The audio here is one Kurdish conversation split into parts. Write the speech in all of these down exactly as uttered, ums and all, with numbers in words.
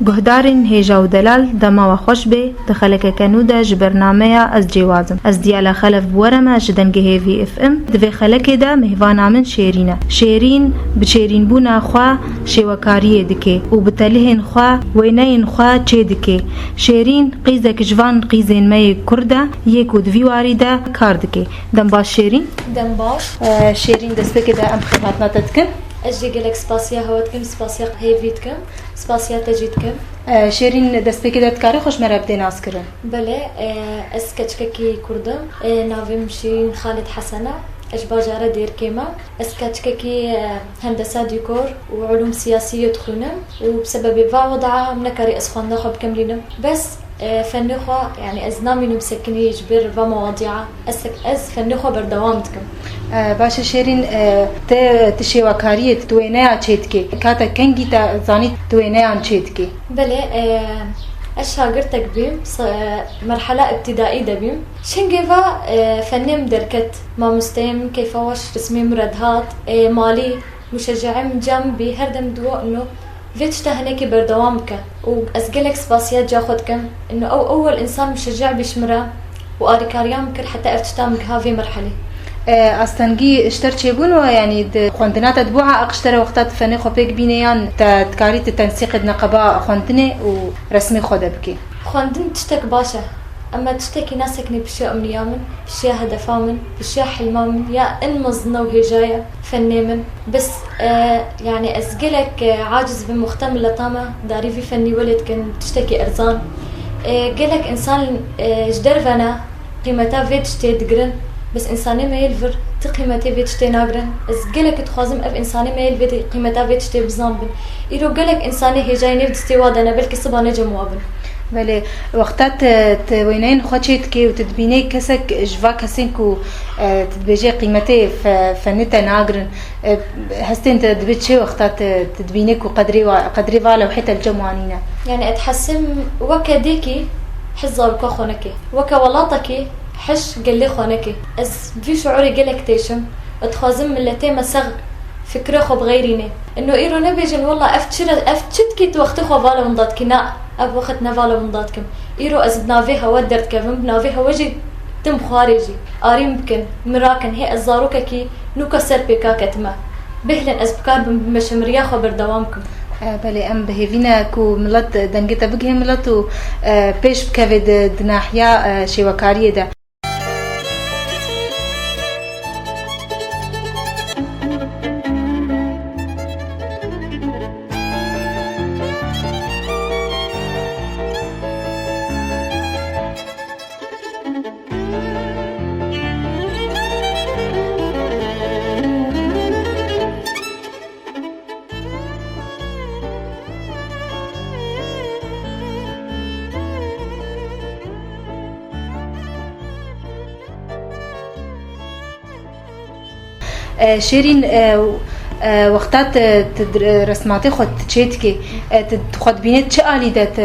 Guhdarên hêja û delal, dema we xweş bê, di xelekeke nû de ji bernameya Ez Cêwaz Im. Ez Diyala Xelef bi we re me ji Dengê Hêvî F M. Di vê xelekê de mêhvana min Şêrîn e. Şêrîn bi şêrînbûna xwe şêwekariyê dike û bi telihên xwe wêneyên xwe çê dike. Şêrîn qîzek ji van qîzên me yê Kurd e, yê ku di vî warî de kar dike. Dem baş Şêrîn. Dem baş. Ee, Şêrîn, destpêkê de em xebatna te dikin. Ez jî gelek spasiya hewe dikim, spasiya Hêvî dikim, spasiya te jî dikim. Ee, Şêrîn, destpêkê de dikarî xwe ji me re bidê naskirin? Belê, e, ez keçikekî Kurd im. E, navê min Şîrîn Xalid Hesen e. Ez ji bajara Dêrkê me. Ez keçikekî, e, hendesa dîkor û ulûm siyasiyê dixwînim û bi sebebê va weda em nekarî ez xwendina xwe bikemlînim. Bes, e, fennê xwe, yanî ez namînim sekinî ji ber va mewadîa. Ez, ez fennê xwe berdewam dikim. E, baş e Şêrîn, e, te, tu şêwekariyê, tu wêneya çê dikê. Kate kengî te zanî tu wêneyan çê dikê? Belê, e, ez şagirtek bîm, se-, e, merhela îbtîdaî de bîm. Çingê va, e, fennê min derket, mamosteyê min keyfa weş rismê min re dihat, e, malî, muşeceê min cem bî, her dem digo ino vê tişta hinekî berdewam bike. Û ez gelek spasiya ca xwe dikim, ino ew ewel însan muşece bî ji min re û alîkariya min kir heta ev tişta min giha vê merhelê. E, astengî ji te re çêbûn we, yanî di xwendina te dibo a aqiştere wexta tu fenê xwe pêk bînê yan te dikarî tu tensîqê di neqeba xwendinê û resmê xwe de bikî? Xwendin tiştek baş e. Ema tiştekî nasekine pişiya umniya min, pişiya hedefa min, pişiya hilma min ya en mezin û hêja ye fennê min. Bes, e, yanî ez gelek, e, aciz bim wexta mileta me darî vî fennî welê dikin, tiştekî erzan. E, gelek însan, e, ji derve ne, qîmeta vê tiştê digirin, bes însanê me yê li vir ti qîmetê vê tiştê nagirin. Ez gelekî dixwazim ev însanê me yê li vê qîmeta vê tiştê bizanbin. Îro gelek însanê hêjayî nêv distê wa de ne, belkî siba ne cem wa bin. Belê, wexta tu, tu wêneyên xwe çê dikê û tu dibînê kesek ji va kesên ku, e, tu dibêjê qîmetê fe-, fenê te nagirin, e, hestên te dibe çi wexta tu, tu dibînê ku qedrê wa, qedrê va lewhê te li cem wa nîne? Yanî ez dihesim weke dêkî hez zaroka xwe neke. Weke welatekî hez gelê xwe neke. Ez vî şuurê gelek têşim. Ez dixwazim miletê me sex fikra xwe bixeyrîne. Ino îro nebêjin, wela ev çi re, ev çi dikî tu wextê xwe vala winda dikî? Na, ev wext ne vala winda dikim. Îro ez bi navê hewe derdikevim, bi navê hewe jî tim xwarê jî. Arî min bikin, min rakin, hê ez zarokekî nûka ser pêka ketime. Bêhlen ez bi kar bim, bi meşemiriya xwe berdewam bikim. E, belê, em bi hêvî ne ku milet dengê te bigihê milet û, e, pêş bikeve di, di nahiya, e, şêwekariyê de. E, Şêrîn, e, e, wexta tu, tu dir-, resmatê xwe tu çê dikê, e, tu, tu xwe dibînê çi alî de tu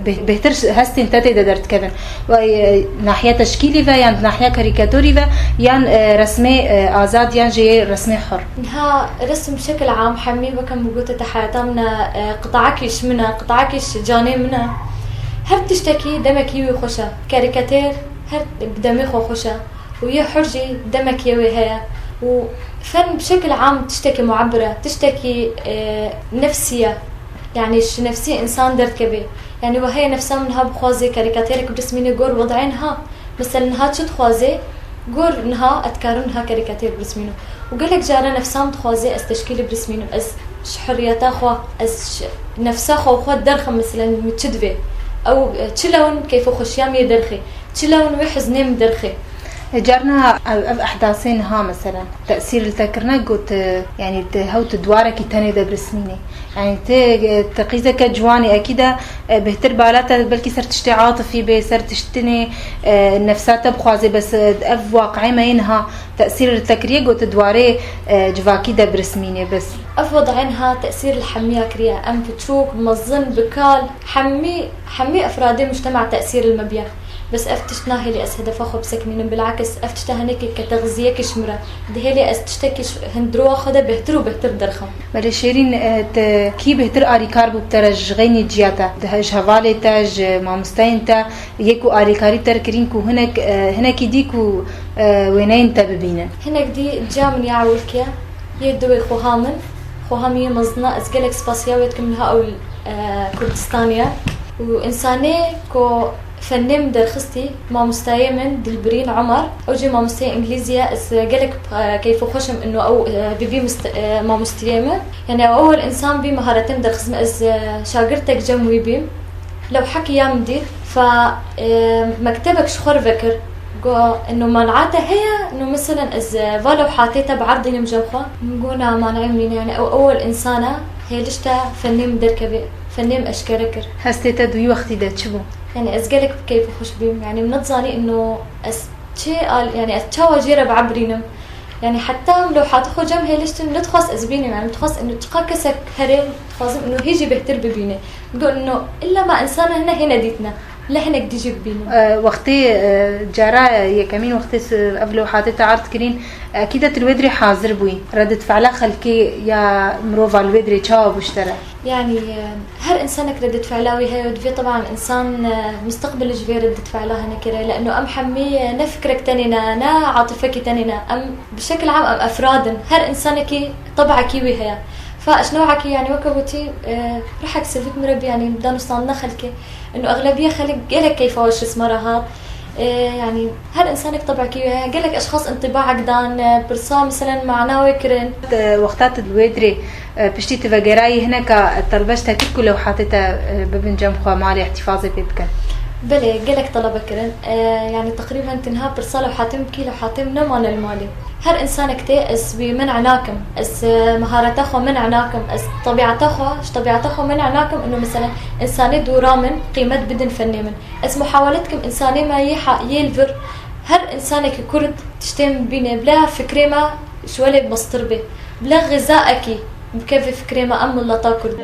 bê-, bêhtir hestên te tê de derdikevin? Wey, e, nahiya teşkîlî ve yan nahiya karîkatorî ve yan, e, resmê, e, azad yan jî resmê hur? Niha resim şekil am hemî weke min gote te heyata min e, e, qitayekî ji min e, qitayekî ji canê min e. Her tiştekî demekî wî xweş e. Karîkator her bi demê xwe xweş e. Û yê hur jî demekê wê heye. Û fen bi şekil am tiştekî muebbir e, tiştekî, e, nefsî ye. Yanî ji nefsî însan derdikeve. Yanî we heye nefsa min niha bixwaze karîkaterek birismîne gor wedayê niha. Mesela niha çi dixwaze? Gor niha ez dikarim niha karîkater birismînim. Û gelek cara nefsa min dixwaze ez teşkîlî birismînim. Ez ji hurriyeta xwe, ez ji nefsa xwe xwe derxim, mesela min çi divê? Ew, e, çi lewin keyfxweşiya min yê derxê? Çi lewin wê hiznê min derxê? E, carna ev, ev ehdasê niha, meselen, tesîr li te kirine, got, e, yanî tu hew tu dwarekî tenê de birismînî. Yanî tu, e, tu qîzeke ciwanî, ekî de, e, bêhtir bala te belkî ser tiştê atifî bê, ser tiştinê, e, nefsa te bixwazê, bes, e, ev waqiê me yê niha tesîr li te kiriye, got tu dwarê, e, civakî de birismînê, bes. Ev wedayê niha tesîr li hemiya kiriye. Em piçûk, mezin, bikal, hemî, hemî efradê mujtema tesîr li me biye. Bes ev tişt nahêlî ez hedefa xwe bisekinînim, bilakis ev tişta hinekî ke texziyekî ji min re dihêlê ez tiştekî ji hundirûa xwe de bêhtir û bêhtir derxim. Belê Şêrîn, e, te kî bêhtir alîkar bû bi te re ji xeynî ciya te? Di he-, ji hevalê te, ji mamosteyên te, yê ku alîkarî te re kirîn ku hinek, e, hinekî dî ku, e, wêneyên te bibînin? Hinek dî ciya min ya ewilkê ye, yê diwê xweha min, xweha min yê mezin e, ez gelek spasiya wê dikim, niha ew, e, Kurdistanê ye. Û însanê ku fennê min derxistî, mamosteyê min Dilbirîn Omer, ew jî mamosteyê îngilîzî ye, ez gelek, e, keyf û xweş im ino ew, e, bibî mist-, e, mamosteyê min. Yani ew ewel însan bî meharetê min derxist min, ez, e, şagirtek cem wî bîm. Lewhekî ya min dît, fa, e, mektebek ji xwe re vekir. Got, ino manate heye, ino meselen ez, e, va lewhatê te bierdînim cem xwe. Min got, na, maneyê min nîne, yani ew ewel însan e, hêlişte fennê min derkevê, fennê min eşkere kir. Hestê te di wî wextî de çi bû? Yani ez gelek bi keyf û xweş bîm. Yani min nedizanî ino ez çi al, yani ez çawa jê re biebirînim. Yani heta em lewhatê xwe cem hêliştin, nedixwest ez bînim. Yani min dixwest ino çiqa kesek herê, dixwazim ino hê jî bêhtir bibîne. Min got ino illa ma însana hine hê nedîtine. Lê hinek dî jî bibînim. E, wextê, e, cara yekemîn wextê s-, ev lewhatê te erd kirîn, ekîd e tu li wê dirê hazir bûyî. Reddetfela xelkê ya mirova li wê dirê çawa bû ji te re? Yani, e, her însanek reddetfela wî heye û divê teban însan, e, mustaqbil ji vê reddetfela hene kire. Leno em hemî, e, ne fikrek tenê ne, ne atifekî tenê ne. Em bi şekil am em efrad in. Her însanekî tebekî wî heye. Fa ji newekî, yani weke gotî, e, rihek sivik min re bî, yani danûstandina xelkê. Ino exlebiya xelk gelek keyfa xweş ji me re hat. E, yani her însanek tebekî wî heye. Gelek eşxas întîbaek dan, e, pirsa, meselen, mana wê kirin. Te, wexta tu li wê dirê, e, piştî tu vegerayî hineka telbeş te kir ku lewhatê te, e, bibin cem xwe malê îhtîfazê pê bikin? Belê, gelek telebe kirin. E, yani teqrîben tenha pirsa lewhatê min bikî, lewhatê min nemane li malê. Her însanek tê ez wî men'a nakim. Ez, e, mehareta xwe men'a nakim. Ez tebîata xwe, ji tebîata xwe men'a nakim. Ino, meselen, însanê dora min qîmet bidin fennê min. Ez muhawele dikim însanê me yê ha-, yê li vir, her însanekî kurd tiştê min bibîne, bila fikrê me ji welê mestir bê. Bila xizaekî bikeve fikrê me em mileta kurd.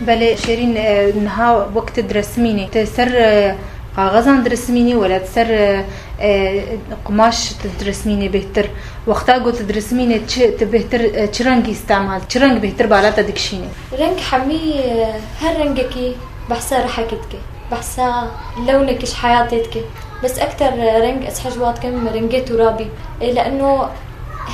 Belê Şêrîn, e, niha wek tu diresimînî, tu ser, e, kaxezan diresimînî, wela tu ser, e, e, qumaş tu diresimînî bêhtir? Wexta ku tu diresimînî, çi, tu bêhtir, e, çi rengî îstemal, çi reng bêhtir bala te dikişînî? Reng hemî, e, her rengekî behsa rihekê dike. Behsa lewnekî ji heyatê dike. Bes ekter reng ez hej wa dikim rengê turabî. Ê, leno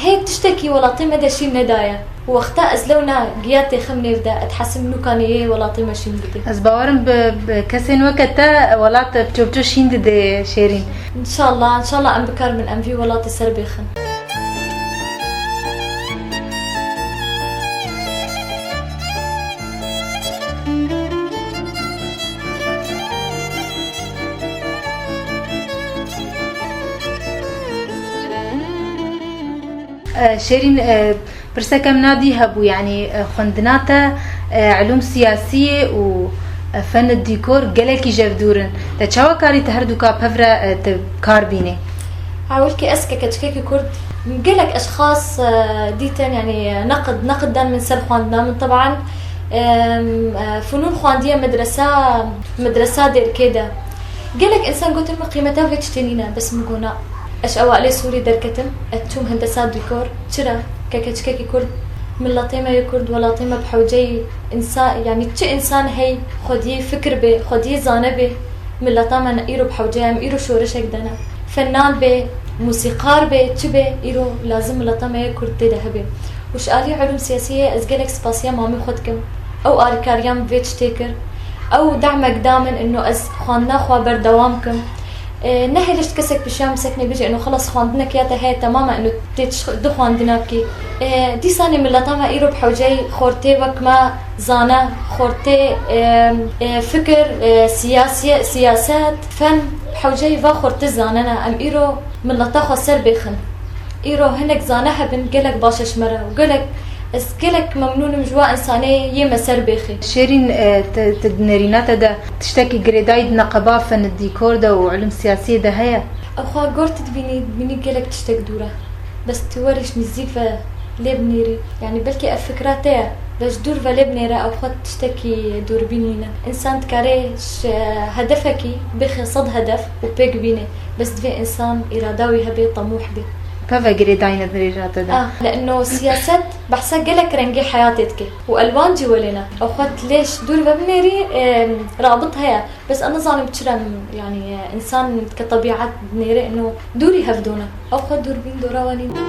hê tiştekî welatê me de şîn nedaye. Wexta ez lewna giya têxim nêv de, ez dihesim nûkanê yê welatê me şîn bidê. Ez bawerim bi, bi kesên weke te welat bi ço bi ço şîn didê Şêrîn. Înşallah, înşallah em bikarin em vî welatê ser bêxin. E, Şêrîn, e, pirseke min a dî hebû, yanî, e, xwendina te, e, ilûm siyasiyê û, e, fen dîkor gelekî ji hev dûr in. Te çawa karî te her du ka bi hev re, e, te kar bînî? Ewilkî ez ke keçikekî kurd, gelek eşxas, e, dîtin, yanî, e, neqid, neqid dan min ser xwendina min. Teban, em, e, funûn xwendiye medresa, medresa Dêrikê de. Gelek însan gotin min qîmeta vê tiştê nîne, bes min got na. Ez ji ewalê Sûrî derketim, ez çûm hendesa dîkor. Çira? Ke keçikekî kurd, miletê me yê kurd, welatê me bi hewceyî însa-, yanî çi însan hey xwediyê fikir bê, xwediyê zane bê, mileta me ne îro bi hewce ye, em îro şoreşek de ne. Fenan bê, musîkar bê, çi bê, îro lazim mileta me yê kurd tê de hebe. Û ji alî ilûm siyasiyê ez gelek spasiya mamê xwe dikim. Ew alîkariya min bi vê tiştê kir. Ew demek da min ino ez xwendina xwe berdewam kim. E, ne hêlişt kesek pişiya min sekine bêje ino xelas xwendinek ya te heye temam e, ino tê çi du xwendina bikî. E, dîsanê mileta me îro bi hewceyî xortê wek me zane, xortê, e, e, fikir, e, siyasiye-, siyaset, fen bi hewceyî va xortê zanene. Em îro mileta xwe ser bêxin. Îro hinek zane hebin gelek baş e ji me re û gelek, Ez gelek memnûn im ji wa însanê yê me ser bêxê. Şêrîn, e, te, te di nêrîna te de tiştekî girêdayî di neqeba fen, dîkor de û ilm siyasiyê de heye? Ew xwe gor tu dibînî, dibînî gelek tiştek dûr e. Bes tu werî ji nîzîk ve lê binêrî. Yanî belkî ev fikra te ye, bes ji dûr ve lê binêre, ew xwe tiştekî dûrbîn nîne. Însan dikare ji hedefekî bêxe sed hedef û pêk bîne. Bes divê însan îrada wî hebe, temûh be. Peve girêdayî ne di nêrîna te de? Ah, le'no siyaset behsa gelek rengê heyatê dike û elwan jî welê ne. Ew xwe tu lê ji dûr ve binêrî, em, rabit heye. Bes ez nizanim çira, yanî, însan ke tebîet dinêre, ino dûrî hevdû ne. Ew xwe dûrbîn dora we nîne.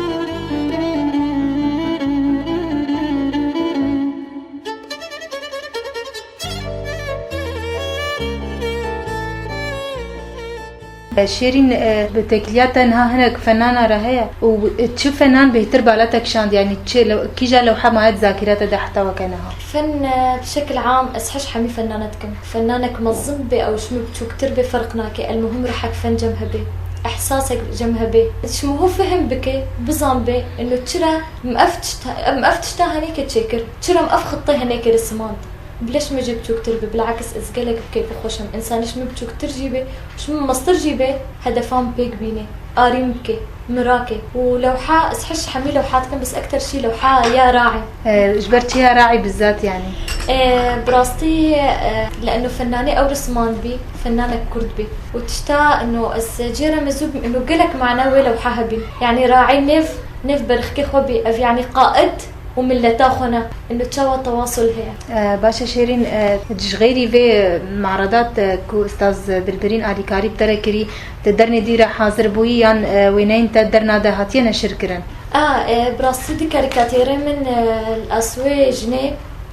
Şêrîn, e, bi têkiliya te niha hinek fenana re heye û çi fenan bêhtir bala te kişand, yanî çi lew-, kîja lewha maye di zakîra te de heta weke niha? Fen, e, bi şekil am ez hej hemî fenana dikim. Fenanek mezin bê ew ji min biçûktir bê ferq nake. El muhim ruhek fen cem hebê. Ehsasek cem hebê. Ji min hû fihim bike, bizan bê, ino çira min ev tişta, min ev tişta henêke çêkir. Çira min ev xitê henêke risimand. Bila ji min jî biçûktir be. Bilakis ez gelek bi keyf û xweş im. Însanê ji min biçûktir jî be, ji min mestir jî be, hedefan pêk bîne. Arîm bike, mirake. Û lewha, ez hej hemî lewha dikim, bes ekter şî lewha ya Raî. E, ji ber çi ya Raî bizzat yanî? E, bi rastî, e, le'no fennanê ew rismand bî, fennanek kurd bî. Û tişta ino ez cê re mezû bim, ino gelek mana wê lewha hebîn. Yanî Raî nêv, nêv berxikê xwe bî, ev yanî qaid û milleta xwe ne. Ino çawa tewasul heye? E, baş e Şêrîn, e, ji xeyrî vê maredat, e, ku Ustaz Bilbirîn alîkarî bi te re kirî, di dernê dî re hazir bûyî yan, e, wêneyên te derna de hatiye neşir kirin? A, e, bi rastî di karîkatêrê min, e, li Aswê Jinê,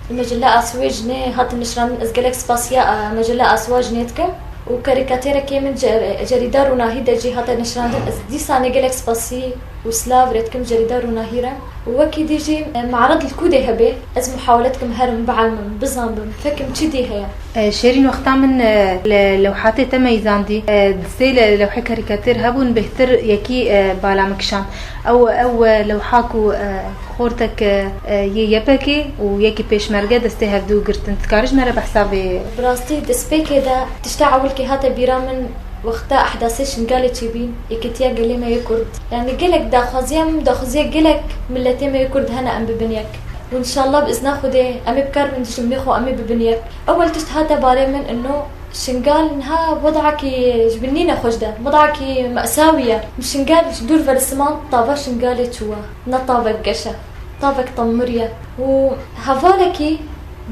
li mecelle Aswê Jinê hate nişrandin. Ez gelek spasiya, e, mecelle Aswa Jinê dikim û karîkatêrekê min ce-, cerîda Rûnahî de jî hate nişrandin. Ez dîsanê gelek spasî û silav rê dikim cerîda Rûnahî re. Û wekî dî jî, e, mared li ku dê hebe, ez muhawele dikim herim, bielmim, bizanbim, fekim çi dî heye. E, Şêrîn, wexta min, e, le-, lewhatê te meyzandî, e, di sê le-, lewhê karîkatîr hebûn, bêhtir yekî, e, bala min kişand. Ew, ew, e, lewha ku, e, xortek, e, e, yê yepekê û yekî pêşmerge destê hevdû girtin. Dikarî ji me re behsa vê? Bi rastî destpêkê de tişta ewil kê hate bîra min, wexta ehdasê Şingalê çêbîn, yekîtiya gelê me yê Kurd. Yanî gelek daxwaziya min, daxwaziya gelek miletê me yê Kurd hene em bibin yek. Û înşallah bi izna Xwedê em ê bikarin dijminê xwe em ê bibin yek. Ewel tişt hate barê min ino Şingal niha wedakî ji bin nîne xweş de, wedakî mesawî ye. Min Şingal ji dûr ve risimand, tava Şingalê çû we. Ne tavek geş e. Tavek temir ye. Û hevalekî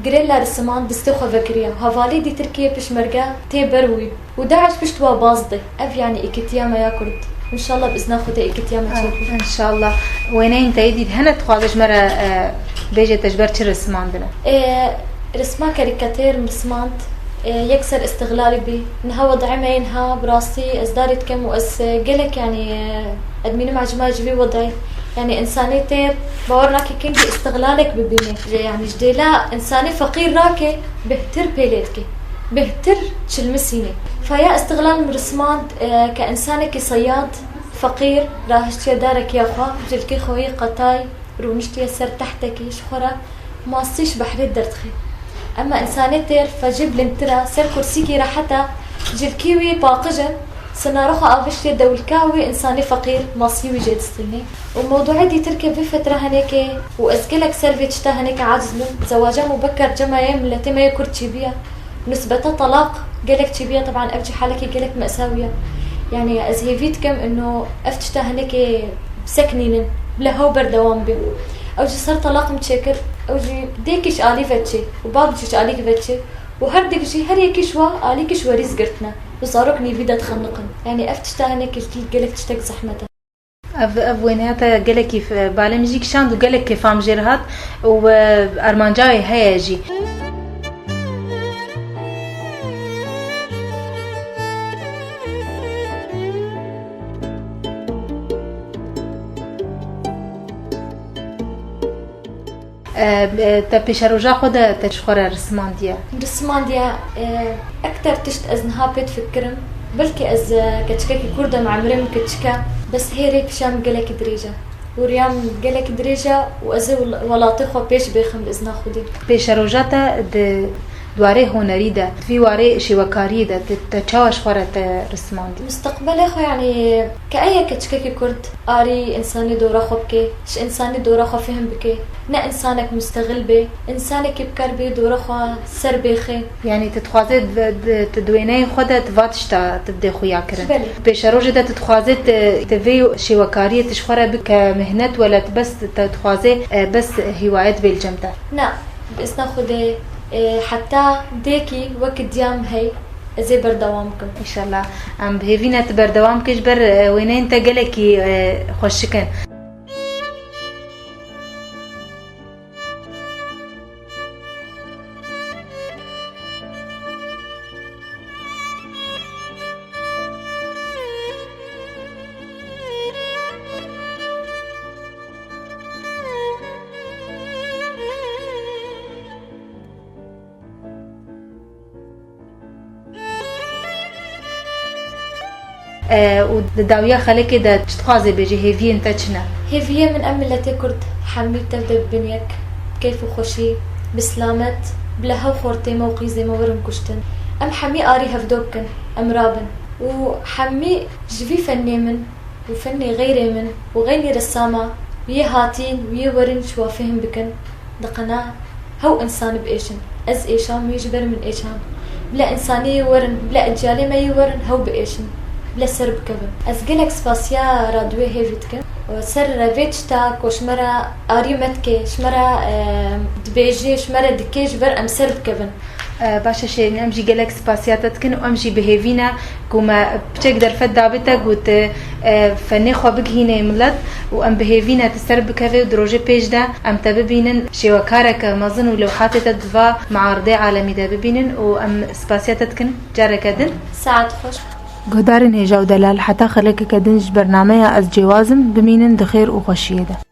girê la risiman distê xwe vekiriye. Hevalê dî Tirkiye pişmerge tê ber wî. Û DAIŞ pişt wa baz dê. Ev yanî êkîtiya me ya Kurd. Înşallah bi izna Xwedê êkîtiya me çêbû. Înşallah. Wêneyên te yê dî hene dixwaze ji me re, e, bêje te ji ber çi risimandine? E, risma karîkatêr, rismand, e, yek ser îstixlalî bî. Niha wedê me yê niha bi rastî ez darê dikim û ez, e, gelek yanî, e, edmînim ecma ji vî wedê. Yanî însanê têr bawer nake kengî îstixlalek bibîne. Yanî ji dêla însanê feqîr rake bêhtir pê lê dike. Bêhtir çilmisîne. Faya îstixlal min rismand, e, ke însanekî seyad, feqîr, rahiştiye darekiya xwe, cilkê xwe yê qetay, rûniştiye ser tehtekî ji xwe re masî ji behrê derdixe. Ema însanê têr fecê bilindtir e, ser kursîkî rehet e, cilkî wî paqij in, sinara xwe aviştiye dewlika wî însanê feqîr masî wî jê distînê. Û mewduê dîtir ke vê fetre henêkê û ez gelek ser vê tişta henêkê aciz bim. Zewaca mubekar cema yê miletê me yê Kurd çêbûye. Nisbeta talaq gelek çêbûye, teban ev jî halekî gelek mesawî ye. Yanî ez hêvî dikim ino ev tişta hinekê biseknînin, bila hew berdewam be. Ew jî ser talaq min çêkir, ew jî dêkî ji alî ve çê û bab jî ji alî ve çê û her dêk jî her yekî ji wa alîkî ji werî zgirtine û zarok nîvî de dixeniqin. Yanî ev tişta hinekê gelek tiştek zehmet e. Ev, ev wêneya te gelekî f-, balê min jî kişand û gelek kêfa min jê re hat û, e, armanca wê heye jî. E, e, te pêşeroja xwe de te ji xwe re risimandiye? Risimandiye, e, ekter tişt ez niha pê difikirim. Belkî ez, e, keçikekî Kurd im, emrê min keçik e, bes hê rê pişa min gelekî dirêj e. Hûriya min gelek dirêj e û ez ê wel-, welatê xwe pêş bêxim bi izna Xwedê. Pêşeroja te di warê hunerî de, di vî warê şêwekariyê de, te, te çawa ji xwe re te rismandî? Misteqbelê xwe, yanî, ke eye keçikekî Kurd arî însanî dora xwe bike, ji însanî dora xwe fihim bike, ne însanek mustexil bê, însanekî bi kar bê dora xwe ser bêxê. Yanî tu dixwazê di, di, tu di wêneyên xwe de tu va tişta tu bidê xuya kirin. Belê. Pêşerojê de tu dixwazê tu, tu vê şêwekariyê tu ji xwe re bike mihnet wele tu bes tu dixwazê, e, bes hîwaye dibê li cem te? Na, bi izna Xwedê, e, heta dêkî wek diya min hey, ez ê berdewam bikim. Înşallah. Em bi hêvî ne tu berdewam bikî ji ber, e, wêneyên te gelekî, e, xweşik in. E, û di dawiya xelekê de çi dixwazê bêjî, hêviyên te çi ne? Hêviyê min em miletê Kurd hemî tev de bibin yek, bi keyf û xweşî, bi silamet, bila hev xortê me û qîzê me werin kuştin. Em hemî arî hevdo bikin, em rabin. Û hemî ji vî fennê min û fennê xeyrê min û xeynî ressama, wî yê hatîn, wî yê werin ji wa fihim bikin. Diqena hew însanî biêşin. Ez êşam, wî ji ber min êşan. Bila însanî yê werin, bila eciyalê me yê werin hew biêşin. Bila ser bikevin. Ez gelek spasiya radyoyê hêvî dikim. Ser vê tişta ku ji me re arî me dike, ji me re, e, dibêje, ji me re dike, ji ber em ser bikevin. E, baş e Şêrîn, em jî gelek spasiya te dikin û em jî bi hêvî ne ku me piçek derfet dabê te ku tu, e, fenê xwe bigihînê milet û em bi hêvî ne tu ser bikevê û di rojê pêş de em te bibînin şêwekareke mezin û lewhatê te di va mearidê alemî de bibînin û em spasiya te dikin careke din. Saet xweş. Guhdarên hêja û delal, heta xelekeke din ji bernameya Ez Cêwaz Im, bimînin di xêr û xweşiyê de.